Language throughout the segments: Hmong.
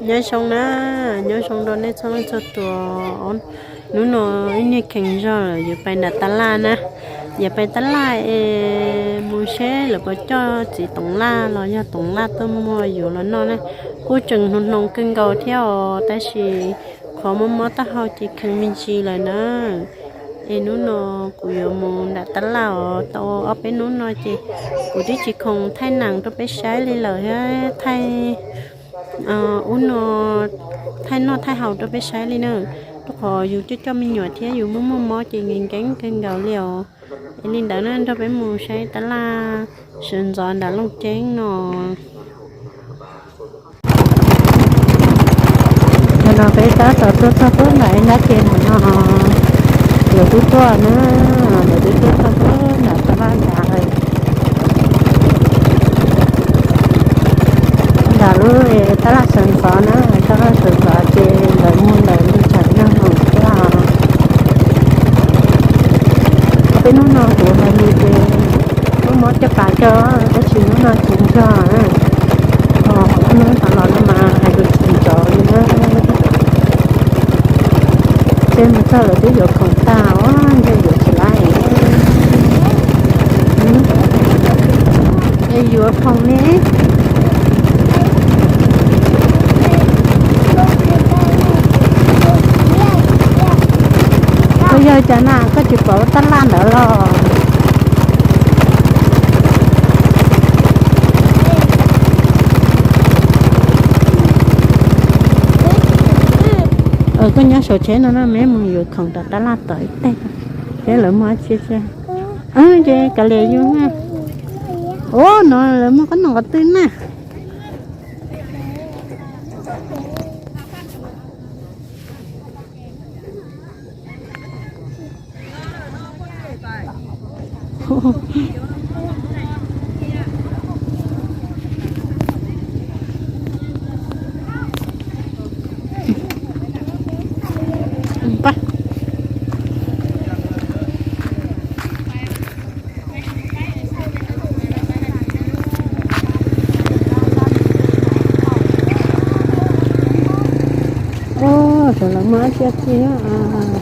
Nyob zoo na, nyob zoo rau nej txhua leej txhua tus. Hnub no ib niag kheev zog lawm yuav pais nram tab laj na, yuav pais tab laj es mus seb lawv puas coj txiv toov laj los yog toov laj tuaj muag yuav los noj na. Kuj tseem hnoos hnoos kawg nkaus thiab os, tab sis qhov mob mob taub hau ces kheev me ntsis lawm na. Es hnub no kuv yuav mus nram tab laj os, tau ob peb hnub no ces kuv twb tsis khoom thaij nees rau peb saib li lawm thiab, thaij ub no, thaij noj thaij haus rau peb saib li na. Rau qhov yus coj coj me nyuam thiab yus muaj muaj mob ces nkees nkees kawg nkaus li os. Es li ntawd na nrog peb mus saib tab laj sawv ntxov nram Looj Ceeb no. Nim no peb tab tom tuaj txog pub nram ib nrab ke ntawm no, lawv twb tuaj na, lawv twb tuaj txog pub nram tab laj nrad lawm. Nram lub tab laj sawv ntxov na, tab laj sawv ntxov ces lawv muag ntawm lub tshav nyoog no thiab. Ob peb hnub no kuv hais lus ces muaj mob caj pas rau, tab sis hnub no tsis nrog na. Ob hnub tom los no mas hais lus tsis nrov li na. Seb mus txog lawv twb yuav khoom tag os, ntshe yuav tsis laib. Es yuav khoom ne. Koj yog cas na, koj tsis pom lub tab laj ntawd los? Koj nyob saum tsheb no na, meb mus yuav khoom rau tab laj tom ib teg, seb lawv muaj dab tsi. Ces kav liam yus na. Ub, no lawv muaj qhob noom qhov twg na? Ub, sawv los muaj dab tsi dab tsi. Lawv muag.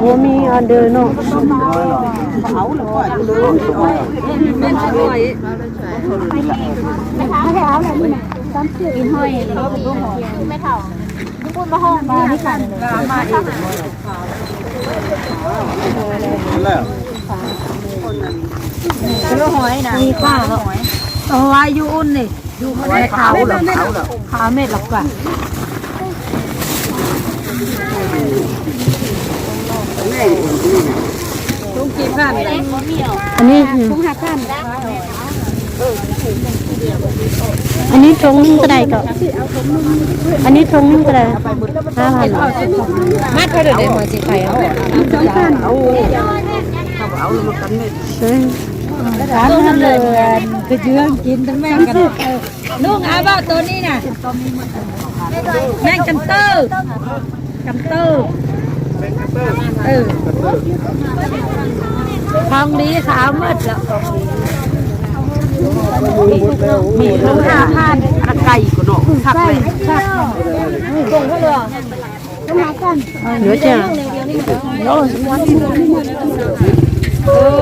Ua me order no. Ua yus un ne, yus qhov mej los kua. Anib, anib thoob neej koj dais kom, anib thoob neej koj dais. Mab thawj daim mas tsis qais os. Kws yws kiv ntawd mas. Lub av vaj tos ni na. Neej kam tawj. Kam tawj. Phoo li qhov av muaj lawm. Mim lub ha ha. Yuav tsis,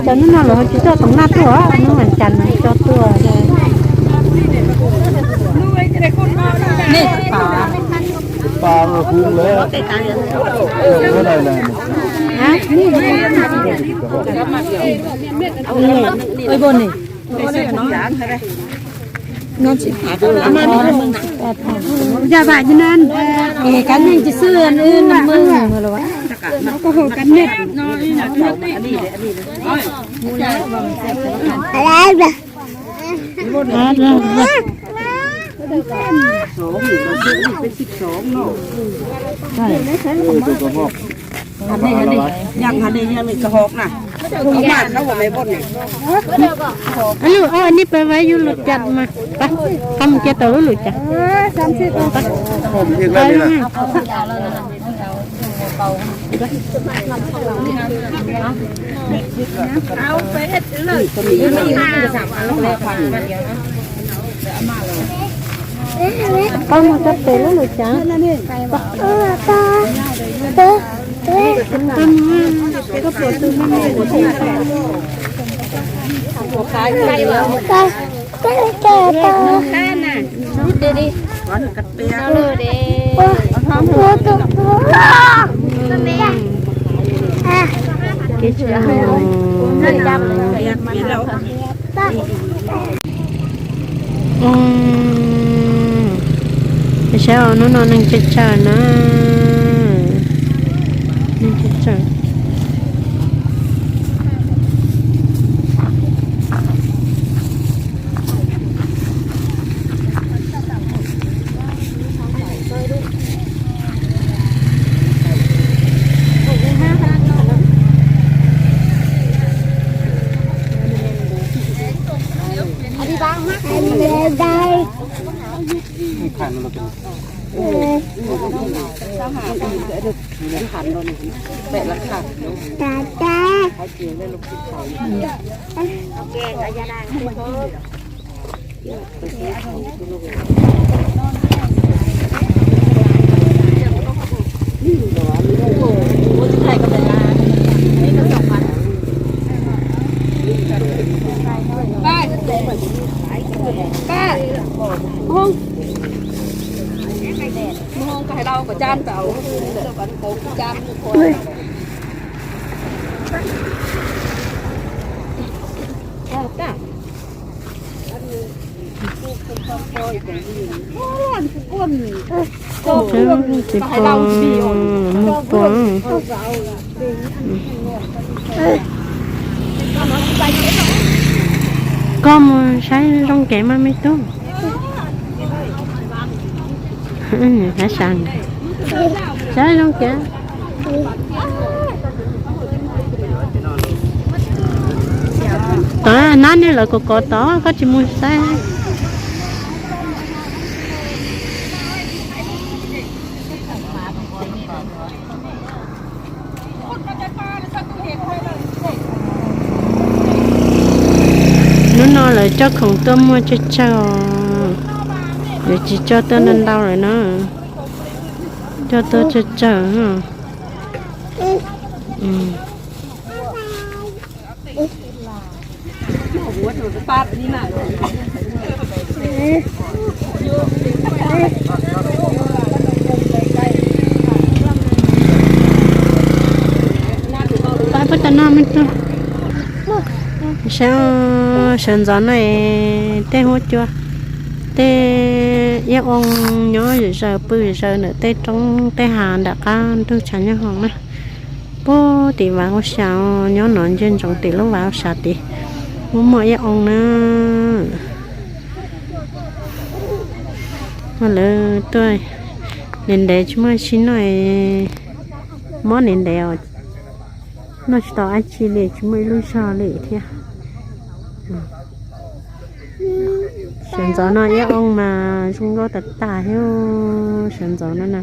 cov hnub no lawv ho tsis coj toov laj tuaj, hnub vas cas no coj tuaj. Yog vam, es kab neeg tsis xwb, wb naj mej los. Yog hov na, lub, nej pab vaib yus lub cas mas, qhov mus cia tau lub lub cas. Koj mus txog pem lub lub cas. Saib hnub no neeg tsawg tsawg na, neeg tsawg tsawg. Tsis pom, mus pom. Koj mus saib zoo kev mas me tub. Saib zoo kev. Tod nab nej lawv kov kov tod koj tsis mus saib. Hnub no lawv coj khoom tuaj muag tsawg tsawg, lawv tsis coj tuaj ntau ntau lawm na, coj tuaj tsawg tsawg. Pab puab tas no me tub. Sawv, sawv ntxov no tej huab cua, tej iab oo nyob zom zaws pw zom zaws ntawm tej roob tej hav nram qab ntug tshav nyob hauv na. Puag tim vaj ua sa nyob no ntsia ntsoov tim lub vaj ua sa tid, muaj muaj iab oo na. Lawv tuaj ntev ntev tsis muaj tsi noj, mob ntev ntev os, noj tsis tau dab tsi li, tsis muaj ib lub zog li thiab. Sawv ntxov no iab oo mas zoo nkauj tas tas thiab. Sawv ntxov no na,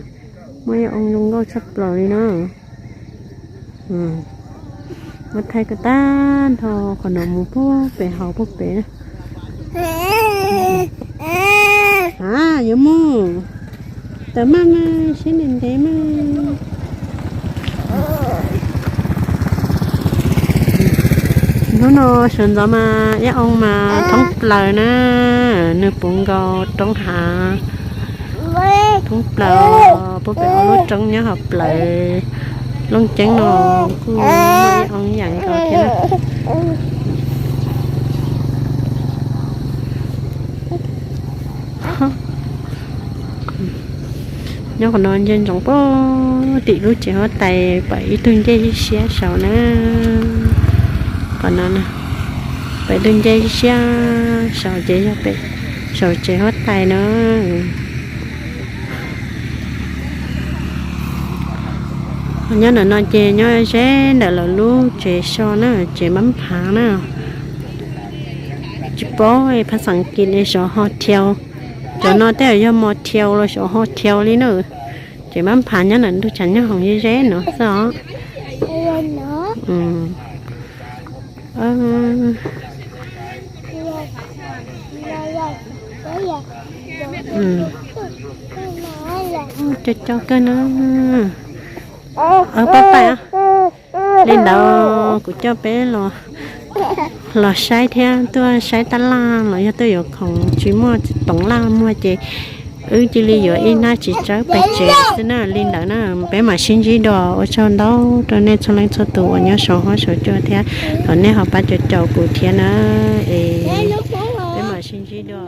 muaj iab oo zoo nkauj tshaj plaws li na. Muab thaij kom tag nrho qhov no mus puag pem hauv puag pem na. A, yuav mus. Tawm maj mas, siab ntev ntev mas. Hnub no sawv ntxov mas iab oo mas thoob plaws na, nws puv nkaus roob hav thoob plaws, puag pem ob lub roob nyob hauv plawv Looj Ceeb no kuj muaj iab oo ib yam nkaus thiab. Nyob qhov no nce ntsoov pem tim lub tsev huab tais pom ib tug ncej siab saud na. Qhov no na, pom ib tug ncej siab saud ces yog pem saum tsev huab tais na. Nyob ntawm no ces nyob ze ntawm lawv lub tsev so na, tsev mab phav na. Tsis paub phab xas kis ne, saum ho thiau. Cov no tej zaum yog mos thiau los saum ho thiau li na. Tsev mab phav nyob ntawm ntug tshav nyob hoom ze ze no xwb os. Cov cov kawg na. Pab pais li ntawd, kuv coj peb los saib thiab, tuaj saib tab laj los yog tuaj yuav khoom tsis muaj, toov laj muag ces wb cia li yuav ib hnab txiv tsawb pais tsev xwb na. Li ntawd na, peb mam sib ntsib dua. Ua tsaug ntau rau nej txhua leej txhua tus uas nyob saum huab saum cua thiab, thov nej ho pab caum caum kuv thiab na. Es peb mam sib ntsib dua.